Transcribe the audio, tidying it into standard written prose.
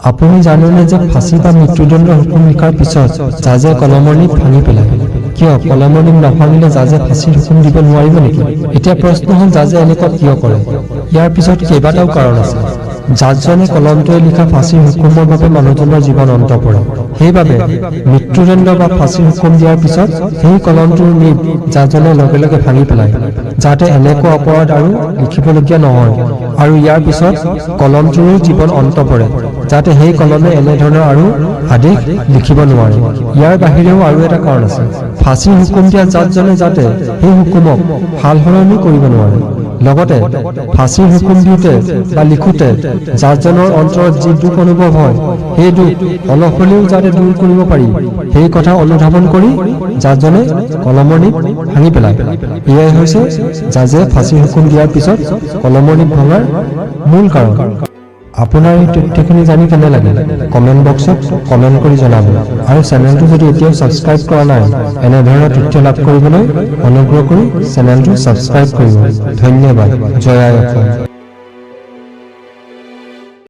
আপুনি জানেনে যে ফাঁচী বা মৃত্যুদণ্ডৰ হুকুম লিখাৰ পিছত জাজে কলমৰ নিব ভাঙি পেলায়? কিয়? কলমৰ নিব নাভাঙিলে জাজে ফাঁচীৰ হুকুম দিব নোৱাৰিব নেকি? এতিয়া প্ৰশ্ন হ'ল, জাজে এনেকুৱা কিয় কৰে? ইয়াৰ পিছত কেইবাটাও কাৰণ আছে। জাজজনে কলমটোৰে লিখা ফাঁচীৰ হুকুমৰ বাবে মানুহজনৰ জীৱন অন্ত পৰে। সেইবাবে মৃত্যুদণ্ড বা ফাঁচীৰ হুকুম দিয়াৰ পিছত সেই কলমটোৰ নিব জাজজনে লগে লগে ভাঙি পেলায়, যাতে এনেকুৱা অপৰাধ আৰু লিখিবলগীয়া নহয় আৰু ইয়াৰ পিছত কলমটোৰো জীৱন অন্ত পৰে, যাতে সেই কলমে এনেধৰণৰ আৰু আদেশ লিখিব নোৱাৰে। ইয়াৰ বাহিৰেও আৰু এটা কাৰণ আছে। ফাঁচীৰ হুকুম দিয়া জাজজনে যাতে সেই হুকুমক সাল-সলনি কৰিব নোৱাৰে। লগতে ফাঁচীৰ হুকুম দিওঁতে বা লিখোঁতে জাজজনৰ অন্তৰত যি দুখ অনুভৱ হয়, সেই দুখ অলপ হ'লেও যাতে দূৰ কৰিব পাৰি, সেই কথা অনুধাৱন কৰি জাজজনে কলমৰ নিব ভাঙি পেলায়। এয়াই হৈছে জাজে ফাঁচীৰ হুকুম দিয়াৰ পিছত কলমৰ নিব ভঙাৰ মূল কাৰণ। আপোনাৰ এই তথ্যখিনি জানি কেনে লাগিল, কমেণ্ট বক্সত কমেণ্ট কৰি জনাব আৰু চেনেলটো যদি এতিয়াও ছাবস্ক্ৰাইব কৰা নাই, এনেধৰণৰ তথ্য লাভ কৰিবলৈ অনুগ্ৰহ কৰি চেনেলটো ছাবস্ক্ৰাইব কৰিব। ধন্যবাদ। জয় আই অসম।